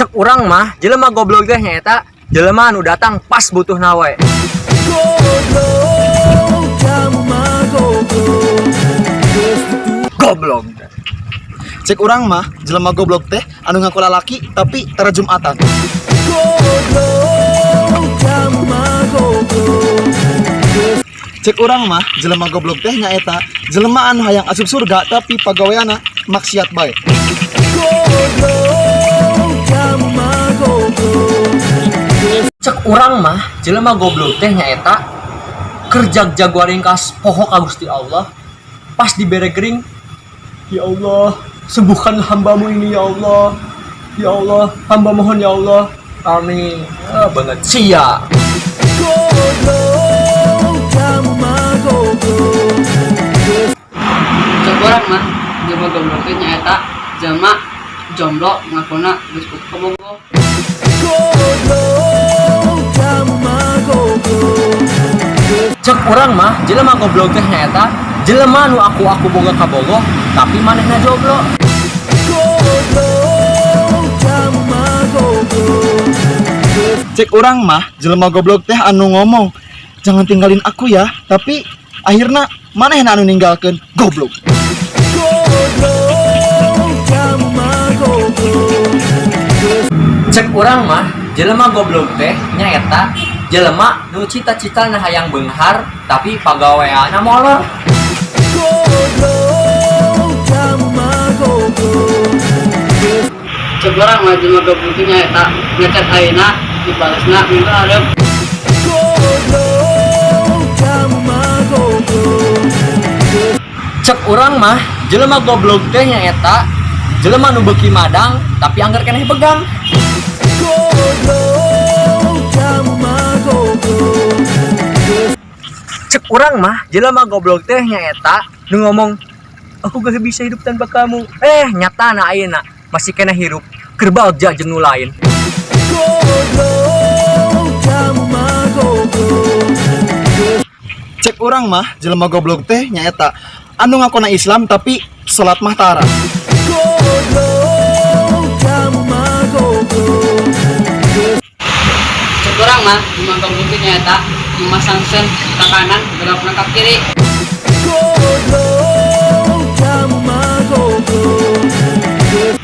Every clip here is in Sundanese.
Cek urang mah, jelema goblok teh nyaeta jelema anu datang pas butuhna we. Goblok, kamu mah goblok. Goblok. Cek urang mah, jelema goblok teh anu ngaku lalaki tapi tara Jumatan. Goblok, kamu mah goblok. Cek urang mah, jelema goblok teh nyaeta jelema anu hayang asup surga tapi pagaweana maksiat bae. Goblok, kamu mah goblok. Cek urang mah, jelema goblok teh nyaeta keur jag waringkas poho ka Gusti Allah. Pas dibere gering, "Ya Allah, sembuhkan hambamu ini, ya Allah. Ya Allah, hamba mohon, ya Allah. Amin." Ah, banget sia. Goblok, kamu mah goblok. Cek urang mah, jelema goblok teh nyaeta jelema jomblo ngakuna geus boga kabogoh. Goblok, kamu mah goblok. Cek urang mah, jelema goblok teh nyaeta jelema nu aku-aku boga kabogoh tapi manehna jomblo. Goblok, kamu mah goblok. Cek urang mah, jelema goblok teh anu ngomong, "Jangan tinggalin aku ya," tapi akhirna manehna anu ninggalkeun, goblok. Goblok, kamu mah goblok. Cek urang mah, jelema goblok teh nyaeta jelema nu cita-citana hayang beunghar tapi pagaweanna molor. Goblok, kamu mah goblok. Cek urang mah, jelema goblok teh nyaeta ngechat ayeuna dibalesna minggu hareup. Goblok, kamu mah goblok. Cek urang mah, jelema goblok teh nyaeta jelema nu beuki madang tapi angger keneh begang. Goblok, kamu mah goblok. Cek urang mah, jelema goblok teh nyaeta nu ngomong, "Aku gak bisa hidup tanpa kamu." Eh, nyatana ayeuna masih keneh hirup keur bagja jeung nu lain. Goblok, kamu mah goblok. Cek urang mah, jelema goblok teh nyaeta anu ngakona Islam tapi salat mah tara. Goblok, kamu mah goblok. Cek urang mah, jelema goblok teh nyaeta memasang sen ke kanan gerakna ke kiri. Goblok, kamu mah goblok.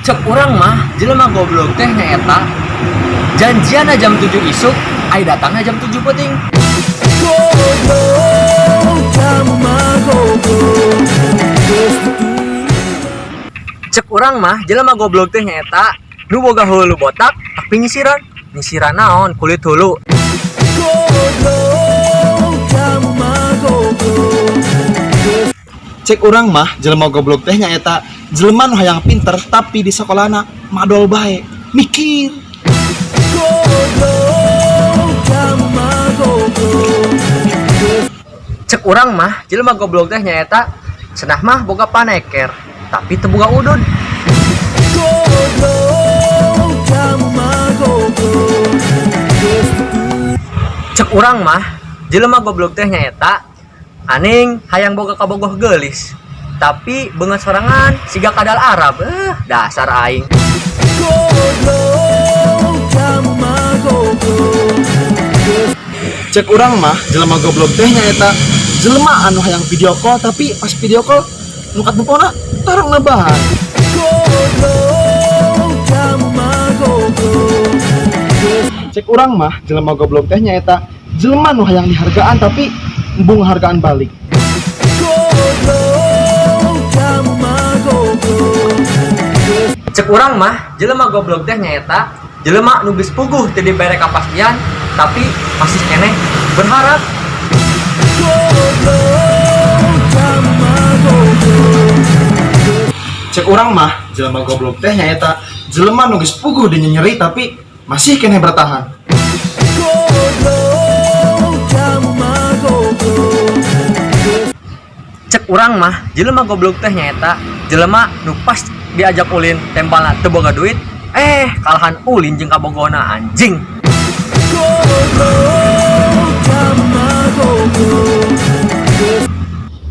Cek urang mah, jelema goblok teh nyaeta janjian jam 7 isuk, ai datangna jam 7 peuting. Goblok, kamu mah goblok. Cek urang mah, jelema goblok teh nyaeta nu boga hulu botak tapi nyisiran. Nyisiran naon? Kulit hulu. Goblok, kamu mah goblok. Cek urang mah, jelema goblok teh nyaeta jelema nu hayang pinter tapi di sekolahna madol bae, mikir. Goblok, kamu mah goblok. Cek urang mah, jelema goblok teh nyaeta cenah mah boga paneker tapi teu boga udud. Goblok, kamu mah goblok. Cek urang mah, jelema goblok teh nyaeta aning hayang boga kabogoh geulis tapi beungeut sorangan siga kadal Arab. Eh, dasar aing. Goblok, kamu mah goblok. Cek urang mah, jelema goblok teh nyaeta jelema anu hayang video call tapi pas video call nu katempona tarang bahan. Goblok, kamu mah goblok. Cek urang mah, jelema goblok teh nyaeta jelema nu hayang dihargaan tapi embung hargaan balik. Goblok, kamu mah goblok. Cek urang mah, jelema goblok teh nyaeta jelema nu geus puguh teu dibere kapastian tapi masih keneh berharap. Goblok, kamu mah goblok. Cek urang mah, jelema goblok teh nyaeta jelema nu geus puguh dinyeri tapi masih keneh bertahan. Goblok, kamu mah goblok. Cek urang mah, jelema goblok teh nyaeta jelema nu pas diajak ulin tempalna teu boga duit, eh kalahan ulin jeung kabogohna, anjing. Goblok, kamu mah goblok.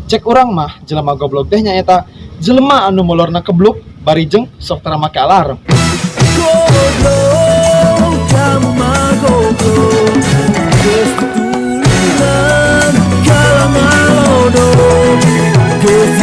Cek urang mah, jelema goblok teh nyaeta jelema anu molorna kebluk bari jeung sok tara make alarm.